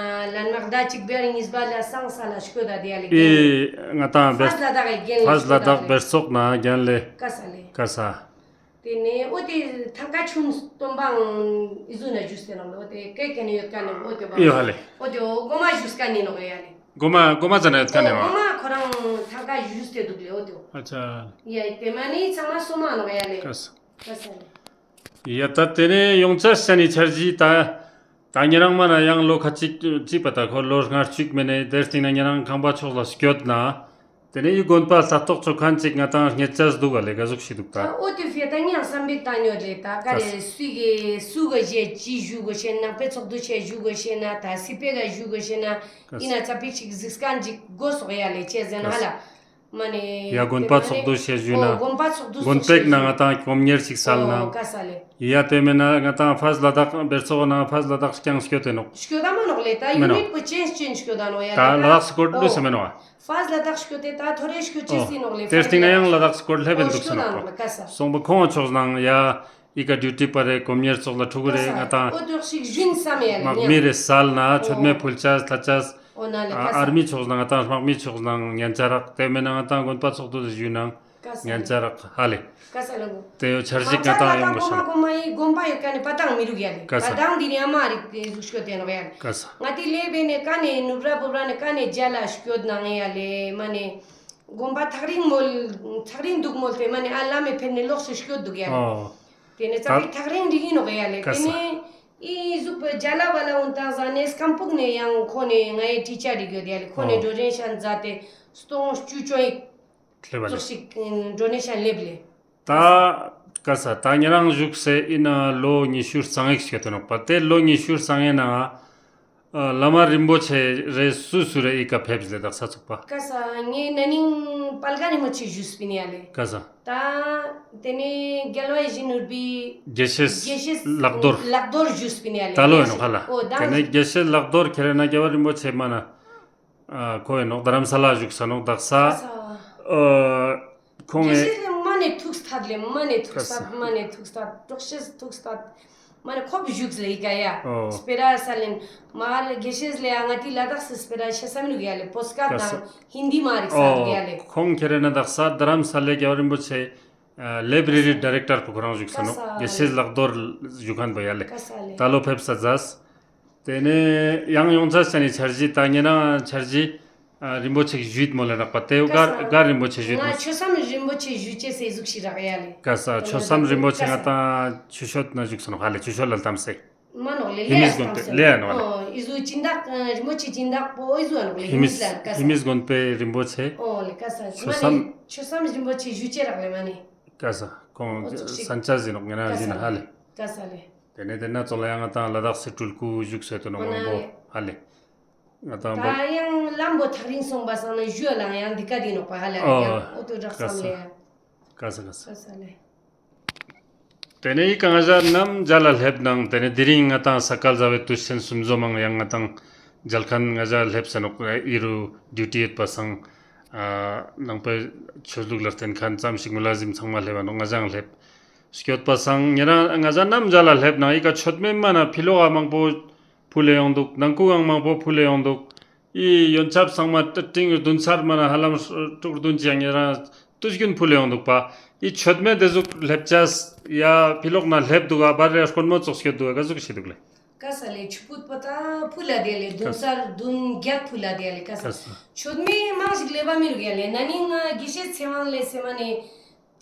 ལན་མག་ཟླ་གཅིག་བར་ཉིས་པ་ལ་སང་ས་ལ་སྐྱོད་ད་དེ་ཡ་ལེ། ཨི་ང་ཏང་བེར། ཕ་ས་ལ་དྭགས་གྱེན་ལེ་ཕ་ས་ལ་དྭགས་བེར་ཙོག་ན་གྱེན་ལེ། ཀ་ས་ལེ། ཀ་ས། ཏེ་ནེ་འོ་ཏེ་ཐང་ཀ་ཆུན་སྟོན་པའང་ཨི་ཟུག་ན་ཞུས་ཏེ་ནོག་ལེ། འོ་ཏེ་ཀེ་ཀེ་ནེ་ཡོད་ཀ་ནེ་འོ་ཏེ་བ། ཡོད་ཧ་ལེ། འོ་ཏེ་འོ་གོ་མ་ཞུས་ཀ་ནེ་ནོག་ཡ་ལེ། གོ་མ་གོ་མ་ཙ་ན་ཡོད་ཀ་ནེ་ནོག། འོ་གོ་མ་ཁོ་རང་ཐང་ཀ་ཞུས་ཏེ་འདུག་ལེ་འོ་ཏེ། ཨ་ཆ། ཡ་ཏེ་མ་ནེ་ཚང་མ་སོ་མ་ནོག་ཡ་ལེ། ཀ་ས། ཀ་ས་ལེ། ཡ་ད་ཏེ་ནེ་ཡོང་ཆ་ཤ་ནི་འཆར་གཞི་ད། ད་ཉེ་རང་མ་ན་ཡང་ལོ་ཁ་ཅིག་ཅིག་པ་ད་ཁོ་ལོ་ལྔ་བཅུ་མེ་ནེ་ཏེ་སྟིང་ན་ཉེ་རང་ཁང་པ་ཕྱོགས་ལ་སྐྱོད་ན། ཏེ་ནེ་ཡི་དགོན་པ་ལྟ་རྟོག་ཅོ་ཁན་ཅིག་ང་ཏང་རྙེད་ཆ་འདུག་ག་ལེ། ག་ཟུག་ཤིག་འདུག་ད། ད་འོ་ཏེ་ཕི་ད་ཉང་བསམ་པའི་ད་ཉོ་ལེ། ད་ག་རེ་སུ་གི་སུ་གི་ཞེ་ཅི་ཞུ་གོ་ཤེ་ན་པེ་ཚོགས་འདུ་ཆེ་ཞུ་གོ་ཤེ་ན་ད་སི་པེ་ག་ཞུ་གོ་ཤེ་ན་ཨིན་ན་ཙ་པིག་ཅིག་གཟིགས་ཁན་ཅིག་དགོས་སོག་ཡ་ལེ། ཅེ་ཟེར་ན་ཧ་ལ། མ་ནེ། ཡ་དགོན་པ་ཚོགས་འདུ་ཞེས་ཞུས་ན། འོ་དགོན་པ་ཚོགས་འདུ་དགོན་པའི་ནང་ང་ཏང་སྒོམ་གཉེར་ཞིག་སལ་ན། འོ་ཀ་ས་ལེ། ཡ་ཏེ་མེ་ན་ང་ཏང་ཕ་ས་ལ་དྭགས་བེར་ཙོག་ན་ཕ་ས་ལ་དྭགས་རྐྱང་སྐྱོད་དེ་ནོག། སྐྱོད་ད་མ་ནོག་ལེ། ད་མེ་ནོག། ཡུ་ནིཊ་པོ་ཅེན་ཅེན་སྐྱོད་ད་ནོག་ཡ་ད་ལེ། ལ་དྭགས་སྐོར་ལུས་སེ་མེ་ནོག། ཕ་ས་ལ་དྭགས་སྐྱོད་དེ་ད་ཐོ་རེ་སྐྱོད་ཅེས་སི་ནོག་ལེ། ཏེ་སྟིང་ན་ཡང་ལ་དྭགས་སྐོར་ལེབ་བེན་འདུག་སེ་ནོག་པ། སོང་པ་ཁོང་ང་ཕྱོགས་ནང་ཡ། ཨི་ཀ་ཌིའུ་ཊི་པ་རེ་སྒོམ་གཉེར་ཙོགས་ལ་ཕྲུ་གུ་རེ་ང་ཏང་། འོ་ཏོག་ཞིག་ཞུན་བསམ་ཡ་ལེ། དམག་མི་རེ་སལ་ན་མཆོད་མེ་ཕུལ་ཆས་ལྷ་ཆས། འོ་ན་ལེ། ཨ་ཀ་ས། ཨར་མི་ཕྱོགས་ནང་ང་ཏང་དམག་མི་ཕྱོགས་ནང་ཉན་ཆ་རག། ཏེ་མེ་ན་ང་ཏང་དགོན་པ་ཚོགས་འདུ་ཞུ་ནང་ཀ་ས། ཉན་ཆ་རག་ཧ་ལེ། ཀ་ས་ལེ་གོ། ཏེ་ཡོ་འཆར་གཞི་ང་ཏང་ཡོང་གོ་ཤ་ན། མ་ཆ་ལ་ད་གོ་མ་གོ་མ་ཡི་དགོན་པ་ཡོད་ཀ་ནེ་པ་ཏང་མི་རུག་ཡ་ལེ། ཀ་ས། པ་ཏང་འདི་རི་ཨ་མ་རིག་ཏེ་ཟུག་སྐྱོད་དེ་ནོག་ཡ་ལེ། ཀ་ས། ང་ཏི་ལེ་བེ་ནེ་ཀ་ནེ་ནུབ་ར་བུབ་ར་ནེ་ཀ་ནེ་རྒྱ་ལ་སྐྱོད་ནང་ཡ་ལེ། མ་ནེ་དགོན་པ་ཐག་རིང་མོལ་ཐག་རིང་འདུག་མོལ་ཏེ་མ་ནེ་ཨ་ལམ་མེ་ཕེབས་ནེ་ལོགས་སུ་སྐྱོད་འདུག་ཡ་ལེ། འོ། ཏེ་ནེ་ཙ་པིག་ཐག་རིང་རིག་ཨིན་ནོག་ཡ་ལེ། ཀ་ས། ཏེ་ནེ་ཨི་ཟུག་པ་རྒྱ་ལ་བ་ལ་འོན་ཏང་ཟ་ནེ་སྐམ་ཕུག་ནེ་ཡང་ཁོ་ནེ་ངའི་ཊི་ཅར་རིག་ཡོད་ཡ་ལེ། ཁོ་ནེ་ཨོ་ཌོ་ནེ་ཤན་ཛད་དེ་སྟོང་བཅུ་ཅོ་ཡིག་ལེབ་བ་ཙོགས་ལེ། ཤིག་ཌོ་ནེ་ཤན་ལེབ་ལེ། ད་ཀ་ས་ད་ཉེ་རང་བཞུགས་སེ་ཨིན་ན་ལོ་ཉི་ཤུ་རྩ་ལྔ་ཞིག་ཡོད་དེ་ནོག་པ། ཏེ་ལོ་ཉི་ཤུ་རྩ་ལྔའི་ནང་ང་ཨ་བླ་མ་རིན་པོ་ཆེ་རེ་སུ་སུ་རེ་ཨི་ཀ་ཕེབས་ལེ་དག་ས་ཚུགས་པ། ཀ་ས་ངའི་ན་ནིང་པལ་ག་རིན་པོ་ཆེ་བཞུགས་པིན་ཡ་ལེ། ཀ་ས། ད་ཏེ་ནེ་རྒྱལ་བ་ཡིད་བཞིན་ནོར་བུའི་དགེ་བཤེས་དགེ་བཤེས་ལག་རྡོར། ལག་རྡོར་བཞུགས་པིན་ཡ་ལེ། ད་ལོ་ཨིན་ནོག་ཧ་ལ། འོ་ད་ཏེ་ནེ་དགེ་བཤེས་ལག་རྡོར་ཁྱེར་ན་རྒྱལ་བ་རིན་པོ་ཆེ་མ་ན་ཨ་ཁོ་ཨིན་ནོག་རྡ་རམ་ས་ལ་བཞུགས་ས་ནོག་དག་ས། ཀ་ས། ཨ་ཁོང་ངི་དགེ་བཤེས་ལེ་མ་ནེ་ཐུགས་ཐད་ལེ་མ་ནེ་ཐུགས་ཐད་མ་ནེ་ཐུགས་ཐད་དྲོག་ཤེས་ཐུགས་ཐད། མ་ནེ་ཁོབ་བཞུགས་ལེ་ཨི་ཀ་ཡ། ཨོ། སྤེ་ར་སལ་ལེན། མ་རེ་དགེ་བཤེས་ལེ་ཨ་ང་ཏི་ལ་དྭགས་སི་སྤེ་ར་ཤེས་ས་མི་རུག་ཡ་ལེ། པོ་སི་ཀར་ཌ་དང་ཧིན་དི་མ་རིག་ས་རུག་ཡ་ལེ། ཁོང་ཁྱེར་ན་དག་ས་རྡ་རམ་ས་ལའི་རྒྱལ་བ་རིན་པོ་ཆེ་ལེབ་རེ་རི་ཌའི་རེག་ཊར་པོ་ཁོ་རང་བཞུགས་ས་ནོག། ཀ་ས་ལེ། དགེ་བཤེས་ལག་རྡོར་བཞུགས་ཁན་པོ་ཡ་ལེ། ཀ་ས་ལེ། ད་ལོ་ཕེབས་ས་ཛས། ཏེ་ནེ་ཡང་ཡོང་ཆ་ཤ་ནི་འཆར་གཞི་ད་ཉེ་རང་འཆར་གཞི། ཨ་རིན་པོ་ཆེ་ཞུས་མོལ་ལེ་རག་པ་ཏེ་བོ་ཀ་ས། ག་རིན་པོ་ཆེ་ཞུས་མོལ། ང་ཆོས་བཟང་རིན་པོ་ཆེ་ཞུ་ཅེས་སི་ཟུག་ཤིག་རག་ཡ་ལེ། ཀ་ས་ཆོས་བཟང་རིན་པོ་ཆེ་ང་ཏང་ཆུ་ཤོད་ན་བཞུགས་ས་ནོག་ཧ་ལེ། ཆུ་ཤོད་ལ་ལྟམས་སེ། མ་ནོག་ལེ། ཧེ་མིས་དགོན་པའི་ལེ་ཡ་ནོག་ལེ། ཨོ་ཨི་ཟུག་སྦྱིན་བདག་རིན་པོ་ཆེ་སྦྱིན་བདག་པོ་ཨི་ཟུག་ནོག་ལེ། ཧེ་མིས་ལ་ཀ་ས། ཧེ་མིས་དགོན་པའི་རིན་པོ་ཆེ། ཨོ་ལེ་ཀ་ས། ཆོས་བཟང་། ཆོས་བཟང་རིན་པོ་ཆེ་ཞུ་ཅེས་རག་ལེ་མ་ནེ། ཀ་ས་ཁོང་ཨོ་ཙོགས་ཤིག་སན་ཆ་ཟིན་ནོག་ངེ་རང་ཀ་ས་ཟིན་ཧ་ལེ། ཀ་ས་ལེ། ཏེ་ནེ་ཏེ་ན་ཙོགས་ལ་ཡང་ང་ཏང་ལ་དྭགས་སི་སྤྲུལ་སྐུ་བཞུགས་སེ་ཏེ་ནོག་མང་པོ་ཧ་ལེ། ང་ཏང་ད་ཡང་ལམ་བོ་ཐག་རིང་སོང་པ་སང་ན་ཞུ་ལ་ཡང་འདི་ཀ་དེ་ནོག་པ་ཧ་ལ་ཡང་འོ་ཏོ་རག་སམ་ལེ། ཀ་ས་ཀ་ས། ཀ་ས་ལེ། ཏེ་ནེ་ཡི་ཀ་ང་ཞ་ནམ་མཇལ་ལ་ལེབ་ནང་ཏེ་ནེ་དེ་རིང་ང་ཏང་ས་ག་ཟླ་བའི་དུས་ཆེན་གསུམ་འཛོམས་མང་ཡང་ང་ཏང་མཇལ་ཁན་ང་ཞ་ལེབ་ས་ནོག་ཨི་རུ་ཌིའུ་ཊི་ཡོད་པ་སང་ནང་པའི་ཆོས་ལུགས་ལ་བརྟེན་ཁན་ཙམ་ཞིག་མུ་ལ་ཟིམ་ཚང་མ་ལེབ་བ་ནོག་ང་ཞའང་ལེབ། སྐྱོད་པ་སང་ཉེ་རང་ང་ཞ་ནམ་མཇལ་ལ་ལེབ་ནང་ཡི་ཀ་མཆོད་མེ་མ་ན་ཕི་ལོག་ག་མང་པོ་ཕུལ་ལེ་ཡོང་འདུག། ནང་ཁུག་གང་མང་པོ་ཕུལ་ལེ་ཡོང་འདུག། ཨི་ཡོན་ཆབ་ཚང་མ་ཏ་ཏིང་བདུན་ཚར་མ་ན་ཧ་ལམ་དྲུག་བདུན་ཅིག་ཡང་ཉེ་རང་དུས་རྒྱུན་ཕུལ་ལེ་ཡོང་འདུག་པ། ཨི་མཆོད་མེ་དེ་ཟུག་ལེབ་ཅས་ཡ་ཕི་ལོག་ན་ལེབ་འདུག་ག་བར་རེ་དཀོན་མོ་ཙོགས་སྐྱོད་འདུག་ག་ག་ཟུག་ཤེས་འདུག་ལེ། ཀ་ས་ལེ་ཆུ་ཕུད་པོ་ཏ་ཕུལ་ལ་དེ་ལེ་བདུན་ཚར་བདུན་བརྒྱད་ཕུལ་ལ་དེ་ལེ་ཀ་ས། ཀ་ས། མཆོད་མེ་མང་ཞིག་ལེབ་བ་མི་རུག་ཡ་ལེ། ན་ནིང་ང་དགེ་བཤེས་ཚེ་དབང་ལེ་སེ་མ་ནེ་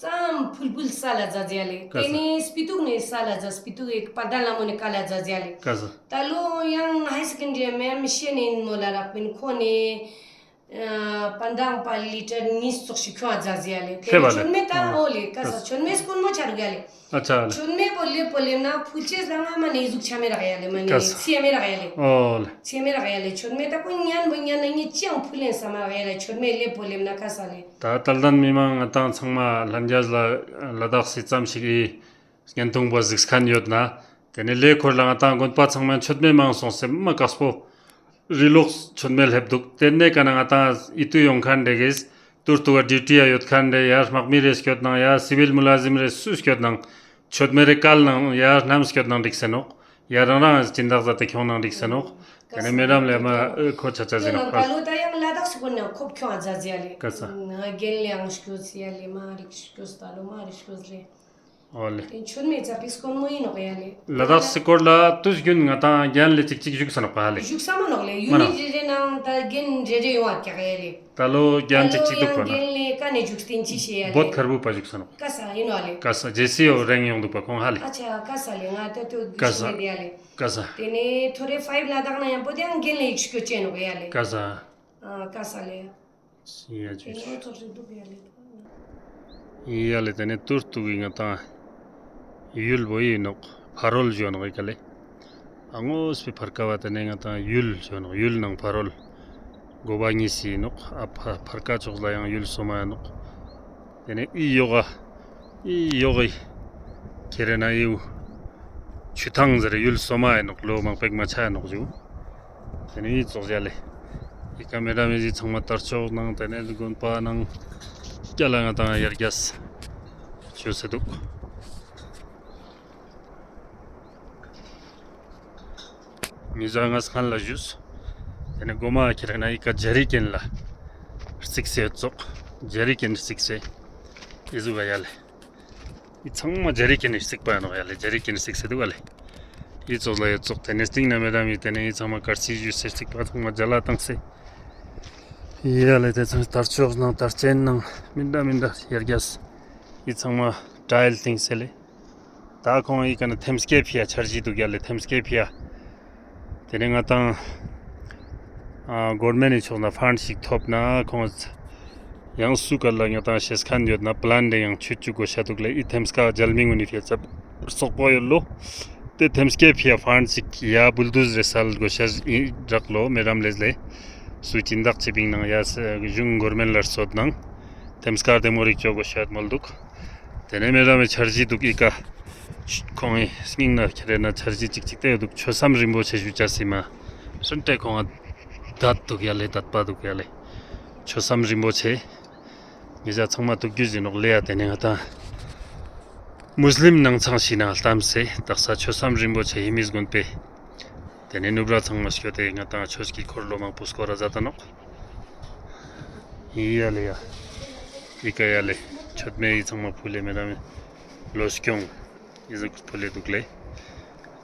ཙམ་ཕུལ་ཕུལ་ས་ལ་ཛ་ཛ་ལེ། ཀ་ས། ཏེ་ནེ་སྤི་ཏུག་ནེ་ས་ལ་ཛ་སྤི་ཏུག་གི་པར་དང་ལ་མོ་ནེ་ཀ་ལ་ཛ་ཛ་ལེ། ཀ་ས། ཏ་ལོ་ཡང་ཧའི་སེ་ཀན་ཌ་རི་མེམ་ཤེས་ནེ་ཨིན་མོ་ལ་རག་པིན་ཁོ་ནེ་ཨ་པར་དང་པར་ལི་ཊར་ཉིས་ཙོགས་ཤིག་ཁྱོང་ང་ཛ་ཛ་ལེ། ཏེ་ནེ་ཤེས་པ་ལེ། མཆོད་མེ་ཏ་ཨོ་ལེ་ཀ་ས། ཀ་ས། མཆོད་མེ་དཀོན་མོ་ཆ་རུག་ཡ་ལེ། ཨ་ཆ་ལེ། མཆོད་མེ་པོ་ལེབ་པོ་ལེབ་ན་ཕུལ་ཅེས་ལ་ང་མ་ནེ་ཟུག་ཆ་མེ་རག་ཡ་ལེ་མ་ནེ། ཀ་ས། ཚེ་མེ་རག་ཡ་ལེ། ཨོ་ལེ། ཚེ་མེ་རག་ཡ་ལེ། མཆོད་མེ་ཏ་ཁོ་ཉན་པོ་ཉན་ན་ངེ་ཅི་ཡང་ཕུལ་ལེན་ས་མ་རག་ཡ་ལེ། མཆོད་མེ་ལེབ་པོ་ལེབ་ན་ཀ་ས་ལེ། ཏ་དད་ལྡན་མི་མང་ང་ཏང་ཚང་མ་ལྷན་རྒྱས་ལ་ལ་དྭགས་སི་ཙམ་ཞིག་ཨི་བརྙན་ཐུང་པོ་གཟིགས་ཁན་ཡོད་ན་ཏེ་ནེ་ལེ་ཁོར་ལ་ང་ཏང་དགོན་པ་ཚང་མ་མཆོད་མེ་མང་སོང་སེ་མ་ཀགས་པོ་རི་ལོགས་མཆོད་མེ་ལེབ་འདུག། ཏེ་ནེ་ཀ་ན་ང་ཏང་ཨི་ཏུ་ཡོང་ཁན་རེ་གིས་ཏུར་ཏུ་ག་ཌིའུ་ཊི་ཡ་ཡོད་ཁན་རེ་ཡ་དམག་མི་རེ་སྐྱོད་ནང་ཡ་སི་བིལ་མུ་ལ་ཟིམ་རེ་སུ་སྐྱོད་ནང་ མཆོད་མེ་རེ་བཀལ་ནང་ཡར་རྣམ་སྐྱོད་ནང་འགྲིག་སེ་ནོག། ཡར་རང་རང་སྦྱིན་བདག་ཟ་ཏེ་ཁྱོང་ནང་འགྲིག་སེ་ནོག། ཏེ་ནེ་མེ་ཌམ་ལེ་མ་ཨེ་ཁོ་ཆ་ཆ་ཟེར་ནོག། ད་ལོ་ད་ཡང་ལ་དྭགས་སི་སྐོར་ནང་ཁོབ་ཁྱོང་ཨ་ཛ་ཛི་ཡ་ལེ། ཀ་ས། རྒན་ལེའང་སྐྱོད་ཡ་ལེ་མ་རིག་སྐྱོད་ད་ལོ་མ་རིག་སྐྱོད་ལེ། ཨོ་ལེ། ཏེ་མཆོད་མེ་ཙ་པིག་སྐོར་མོ་ཨིན་ནོག་ཡ་ལེ། ལ་དྭགས་སི་སྐོར་ལ་དུས་རྒྱུན་ང་ཏང་རྒན་ལེ་ཅིག་ཅིག་བཞུགས་ས་ནོག་པ་ཧ་ལེ། བཞུགས་ས་མ་ནོག་ལེ། ཡུ་མ་ནི་ནོག། རེ་རེ་ནང་ད་རྒན་རེ་རེ་ཡོང་བ་ཀྱག་ཡ་ལེ། ད་ལོ་རྒན་ཅིག་ཅིག་འདུག་པ་ན། ད་ལོ་ཡང་རྒན་ལེ་ཀ་ནེ་བཞུགས་སྟེ་ཅི་ཤེས་ཡ་ལེ། བོད་ཐར་བུ་པ་བཞུགས་ས་ནོག། ཀ་ས་ཨིན་ནོག་ལེ། ཀ་ས་ཇེ་སི་ཡོ་རེང་ཡོང་འདུག་པ་ཁོང་ཧ་ལེ། ཨ་ཆ་ཀ་ས་ལེ། ང་ད་ཏོ་ཀ་ས་གཞི་མེད་ཡ་ལེ། ཀ་ས། ཏེ་ནེ་ཐོ་རེ་ཕའིབ་ལ་དྭགས་ན་ཡང་པོ་ཏེ་ཡང་རྒན་ལེ་ཡིག་སྐྱོད་ཅེ་ནོག་ཡ་ལེ། ཀ་ས། ཨ་ཀ་ས་ལེ། ཡ་ཇུ། ཏེ་ནེ་ཙོགས་ཤིག་འདུག་ཡ་ལེ། ཡ་ལེ། ཏེ་ནེ་ཏུར་ཏུ་གི་ང་ཏང་ཡུལ་བོ་ཨིན་ནོག། ཕ་རོལ་ཞུ་ནོག་ཨི་ཀ་ལེ། ཨ་ངོས་པའི་ཕར་ཀ་བ་ཏེ་ནེ་ང་ཏང་ཡུལ་ཞུ་ནོག། ཡུལ་ནང་ཕ་རོལ། གོ་བ་ཉིས་སི་ནོག། ཨ་ཕ་ཕར་ཀ་ཕྱོགས་ལ་ཡང་ཡུལ་སོ་མ་ཡ་ནོག། ཏེ་ནེ་ཨི་ཡོག་ག་ཨི་ཡོག་གི་ཁྱེར་ན་ཨིའུ་ཆུ་ཐང་ཟེར་ཡུལ་སོ་མ་ཡ་ནོག། ལོ་མང་པེག་མ་ཆ་ཡ་ནོག་ཞུ། ཏེ་ནེ་ཨི་ཙོགས་ཡ་ལེ། ཨི་ཀ་མེ་ཌམ་མེ་ཇི་ཚང་མ་དར་ལྕོག་ནང་ཏེ་ནེ་དགོན་པ་ནང་སྐྱ་ལ་ང་ཏང་ཡར་རྒྱས་ཞུ་སེ་འདུག། མི་ཟ་ངས་སྔན་ལ་ཞུས། ཏེ་ནེ་གོ་མ་ཁྱེར་ན་ཨི་ཀ་ཇ་རི་ཀན་ལ་རྩིགས་སེ་ཙོགས། ཇ་རི་ཀན་རྩིགས་སེ་ཨི་ཟུག་ག་ཡ་ལེ། ཨི་ཚང་མ་ཇ་རི་ཀན་རྩིགས་པ་ཡ་ནོག་ཡ་ལེ། ཇ་རི་ཀན་རྩིགས་སེ་འདུག་ག་ལེ། ཨི་ཙོགས་ལ་ཡ་ཙོགས་ཏེ་ནེ་སྟིང་ནེ་མེ་ཌམ་མེ་ཏེ་ནེ་ཨི་ཚང་མ་དཀར་རྩི་ཞུས་སེ་རྩིགས་པ་ཚང་མ་ཇ་ལ་བཏང་སེ། ཡ་ལེ་ཏེ་ཚང་དར་ལྕོག་ནང་དར་ཆེན་ནང་མི་འདྲ་མི་འདྲ་ཡར་རྒྱས། ཨི་ཚང་མ་ཊའིལ་བཏིང་སེ་ལེ། ད་ཁོང་ཨི་ཀ་ནེ་ཐེམ་སྐས་ཕི་ཡ་འཆར་གཞི་འདུག་ཡ་ལེ། ཐེམ་སྐས་ཕི་ཡ། ཏེ་ནེ་ང་ཏང་ཨ་གོར་མེན་ནི་ཕྱོགས་ནེ་ཕན་ཞིག་ཐོབ་ན་ཁོང་ཡང་སུ་ཀ་ལ་ང་ཏང་ཤེས་ཁན་ཡོད་ན་པི་ལན་ཏེ་ཡང་ཆུད་ཅུག་གོ་ཤ་འདུག་ལེ། ཨི་ཐེམ་སྐས་ཇལ་མི་ངུ་ནི་ཕི་ཡ་ཙབ་སོག་པོ་ཡོད་ལོ། ཏེ་ཐེམ་སྐས་ཕི་ཡ་ཕན་ཞིག་ཡ་བུལ་དུ་ཟེར་སལ་གོ་ཤ་ཨིན་རག་ལོ། མེ་ཌམ་ལེ་ལེ་སུ་སྦྱིན་བདག་ཅི་པིང་ནང་ཡ་གཞུང་གོར་མེན་ལ་སོད་ནང་ཐེམ་སྐས་ཏེ་མོ་རིག་ཅོ་གོ་ཤ་མོལ་འདུག། ཏེ་ནེ་མེ་ཌམ་མེ་འཆར་གཞི་འདུག་ཨི་ཀ། ཁོང་ངི་སྙིང་ནེ་ཁྱེར་ན་འཆར་གཞི་ཅིག་ཅིག་ཏེ་ཡོད་འདུག། ཆོས་མཚམས་རིན་པོ་ཆེ་ཞུ་ཅེས་སི་མ་སུན་ཏེ་ཁོང་ང་དད་འདུག་ཡ་ལེ། དད་པ་འདུག་ཡ་ལེ། ཆོས་མཚམས་རིན་པོ་ཆེ་ཉེ་ཞ་ཚང་མ་ཐུགས་རྒྱུས་ཨིན་ནོག་ལེ། ཡ་ཏེ་ནེ་ང་ཏང་མུས་ལིམ་ནང་ཚང་ཞིག་ནང་ལྟམས་སེ་དག་ས་ཆོས་མཚམས་རིན་པོ་ཆེ་ཧེ་མིས་དགོན་པའི་ཏེ་ནེ་ནུབ་ར་ཚང་མ་སྐྱོད་དེ་ང་ཏང་ཆོས་ཀྱི་འཁོར་ལོ་མང་པོ་སྐོར་ར་ཛད་ད་ནོག། ཡི་ཡ་ལེ་ཡ། ཡི་ཀ་ཡ་ལེ། མཆོད་མེ་ཡི་ཚང་མ་ཕུལ་ལེ། མེ་ན་མེ་ལོ་སྐྱོང་ཡི་ཟུག་ཕུལ་ལེ་འདུག་ལེ།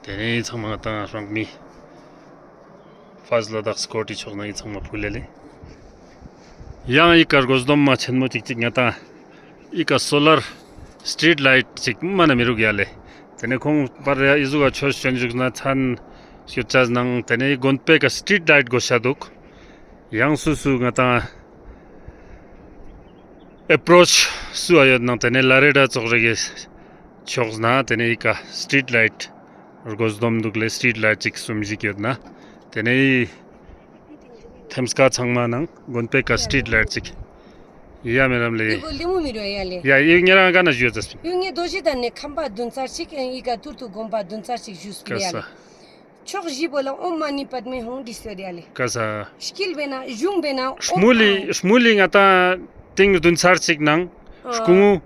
ཏེ་ནེ་ཡི་ཚང་མ་ང་ཏང་རང་མི་ཕཱས་ལ་དྭགས་སི་ཀོ་ཊི་ཕྱོགས་ནེ་ཡི་ཚང་མ་ཕུལ་ལེ་ལེ། ཡང་ཡི་ཀ་སྒོ་སྡོམ་མ་ཆེན་མོ་ཅིག་ཅིག་ང་ཏང་ཡི་ཀ་སོ་ལར་སི་ཊྲིཊ་ལའིཊ་ཅིག་མ་ན་མི་རུག་ཡ་ལེ། ཏེ་ནེ་ཁོང་པར་ཡ་ཡི་ཟུག་ག་ཆོས་ཞུ་ཅེས་ན་མཚན་ཞུ་ཅེས་ནང་ཏེ་ནེ་དགོན་པའི་ཀ་སི་ཊྲིཊ་ལའིཊ་གོ་ཤ་འདུག། ཡང་སུ་སུ་ང་ཏང་ཨེ་པྲོཆ་སུ་ཡོད་ནང་ཏེ་ནེ་ལ་རེ་ཌ་ཙོགས་རེ་གི་ཕྱོགས་ནེ་ཏེ་ནེ་ཡི་ཀ་སི་ཊྲིཊ་ལའིཊ་སྒོ་སྡོམ་འདུག་ལེ། སི་ཊྲིཊ་ལའིཊ་ཅིག་སུམ་ཞིག་ཡོད་ན་ཏེ་ནེ་ཐེམ་སྐས་ཚང་མ་ནང་དགོན་པའི་ཀ་སི་ཊྲིཊ་ལའིཊ་ཅིག་ཡ་མེ་ན་མེ་ལེ། ཡི་གོ་ལེ་མོ་མི་རུག་ཡ་ལེ། ཡ་ཡི་ཉེ་རང་ཀ་ནེ་ཞུ་ཡ་ཙ་སྤིན། ཡི་ངའི་རྡོ་རྗེ་གདན་ནེ་ཁམས་པ་བདུན་ཚར་ཅིག་ཡི་ཀ་ཐུར་དུ་དགོན་པ་བདུན་ཚར་ཅིག་ཞུས་པིན་ཡ་ལེ། ཀ་ས། ཕྱོགས་བཞི་པོ་ལ་ཨོཾ་མ་ཎི་པདྨེ་ཧཱུྃ་བྲིས་ཡོད་ཡ་ལེ། ཀ་ས། དཀྱིལ་བེ་ན་གཞུང་བེ་ན་ཨོཾ་སྨུ་ལི་ཨ་ཧཱུྃ། སྨུ་ལི་ང་ཏང་ཏིང་བདུན་ཚར་ཅིག་ནང་ཨ་སྐུ་ངོ་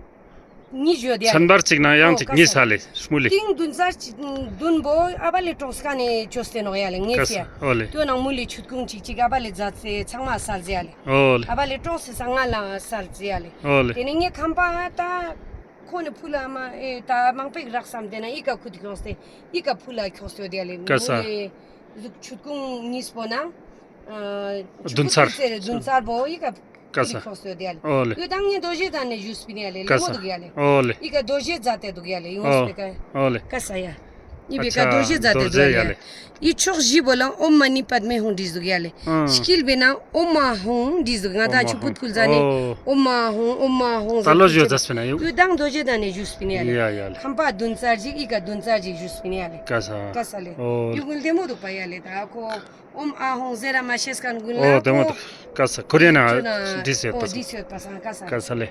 ཉིས་ཡོད་ཡ་ལེ། ཚན་པར་ཅིག་ནང་ཡང་ཨོ་ཅིག་ཉིས་ས་ལེ་སྨུ་ལི། ཏིང་བདུན་ཚར་ཅིག་བདུན་པོ་ཨ་བ་ལེ་ཀྲོང་སྐ་ནེ་ཅོས་ཏེ་ནོག་ཡ་ལེ། ངེ་ཀ་ས་ཡ་ཨོ་ལེ། ཏེ་ནང་སྨུ་ལི་ཆུད་ཁུང་ཅིག་ཅིག་ཨ་བ་ལེ་ཛད་སེ་ཚང་མ་སལ་ཟེར་ཡ་ལེ། ཨོ་ལེ། ཨ་བ་ལེ་ཀྲོང་སེ་ས་ང་ལ་སལ་ཟེར་ཡ་ལེ། ཨོ་ལེ། ཏེ་ནེ་ངའི་ཁམས་པ་ད་ཁོ་ནེ་ཕུལ་ལ་མ་ཨེ་ད་མང་པོ་རག་སམ་ཏེ་ནེ་ཡི་ཀ་ཁུ་ཏི་ཁྱོངས་ཏེ་ཡི་ཀ་ཕུལ་ལ་ཁྱོངས་ཏེ་ཡོད་ཡ་ལེ། ཀ་ས། སྨུ་ལི་ཟུག་ཆུད་ཁུང་ཉིས་པོ་ནང་ཨ་བདུན་ཚར། ཆུད་ཁུང་ཟེར་བདུན་ཚར་པོ་ཡི་ཀ་ཀ་ས། ཕུལ་ལ་ཁྱོངས་ཏེ་ཡོད་ཡ་ལེ། ཨོ་ལེ། ཡོད་ད་ངའི་རྡོ་རྗེ་གདན་ནེ་ཞུས་པིན་ཡ་ལེ། ཀ་ས། ལེ་མོ་འདུག་ཡ་ལེ། ཨོ་ལེ། ཡི་ཀ་རྡོ་རྗེ་ཛད་དེ་འདུག་ཡ་ལེ། ཡོངས་པེ་ཀ་ཨོ་ལེ། ཀ་ས་ཡ། ཡི་བེ་ཀ་ཨ་ཆ་རྡོ་རྗེ་ཛད་དེ་འདུག་ཡ་ལེ། ཡི་ཕྱོགས་བཞི་པོ་ལ་ཨོཾ་མ་ཎི་པདྨེ་ཧཱུྃ་བྲིས་འདུག་ཡ་ལེ། ཨ་དཀྱིལ་བེ་ན་ཨོཾ་མ་ཧཱུྃ་བྲིས་འདུག། ང་ཏང་ཨོཾ་མ་ཆུ་ཕུད་ཧཱུྃ་ཕུལ་ཟ་ནེ་ཨོ་ཨོཾ་མ་ཧཱུྃ་ཨོཾ་མ་ཧཱུྃ་ད་ལོ་ཟེར་ཞུ་ཙ་སྤེ་ན་ཡོད། ཡོད་ད་རྡོ་རྗེ་གདན་ནེ་ཞུས་པིན་ཡ་ལེ། ཡ་ཡ་ལེ། ཁམས་པ་བདུན་ཚར་ཅིག་ཡི་ཀ་བདུན་ཚར་ཅིག་ཞུས་པིན་ཡ་ལེ། ཀ་ས། ཀ་ས་ལེ། ཨོ་ཡུ་གུན་ལེ་མོ་འདུག་པ་ཡ་ལེ། ད་ཁོ་ཨོཾ་ཨཱཿཧཱུྃ་ཟེར་ར་མ་ཤེས་ཁན་གུན་ལ་ཨོ་ལེ་མོ་འདུག། ཀ་ས་ཁོ་རེ་ན་ཨོ་བྲིས་ཡོད་པ་སང་། བྲིས་ཡོད་པ་སང་། ཀ་ས། ཀ་ས་ལེ།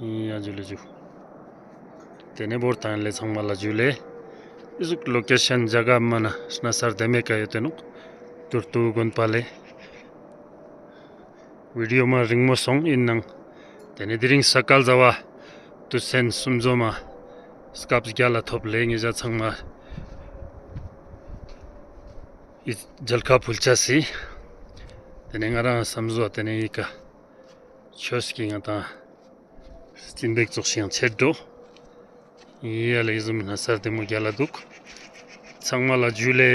ཡ་ཇུ་ལེ་ཇུ། ཏེ་ནེ་བོར་ཏང་ལེ་ཚང་མ་ལ་ཇུ་ལེ། ཨི་ཟུག་ལོ་ཀེ་ཤན་ཇ་ག་མ་ན་སྣ་སར་དེ་མེ་ཀ་ཡོད་ཏེ་ནོག། ཏུར་ཏུ་དགོན་པ་ལེ། བི་ཌི་ཡོ་མ་རིང་མོ་སོང་ཨིན་ནང་། ཏེ་ནེ་དེ་རིང་ས་ག་ཟླ་བ་ ཏུས་ཆེན་སུམ་ཛོམ་མ་སྐབས་རྒྱལ་ལ་ཐོབ་ལེ་ཉེ་ཞ་ཚང་མ་ཨི་མཇལ་ཁ་ཕུལ་ཆ་སི། ཏེ་ནེ་ང་རང་སམ་ཟོ་ཏེ་ནེ་ཨི་ཀ་ཆོས་ཀྱི་ང་དང་སྤྱིན་པེག་ཙོགས་ཤིག་ཡང་ཆེད་འགྲོ། ཡ་ལེ་ཟུམ་ན་སར་དེ་མོ་རྒྱལ་ལ་འདུག། ཚང་མ་ལ་ཇུ་ལེ།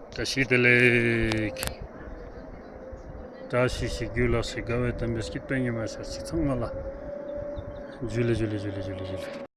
བཀྲ་ཤིས་བདེ་ལེགས། བཀྲ་ཤིས་ཤིག་རྒྱུ་ལ་ཞིག་དགའ་བའི་དམ་པའི་སྐྱིད་པའི་ཉི་མ་ཤར་ཅིག། ཚང་མ་ལ་ཇུ་ལེ་ཇུ་ལེ་ཇུ་ལེ་ཇུ་ལེ་ཇུ་ལེ།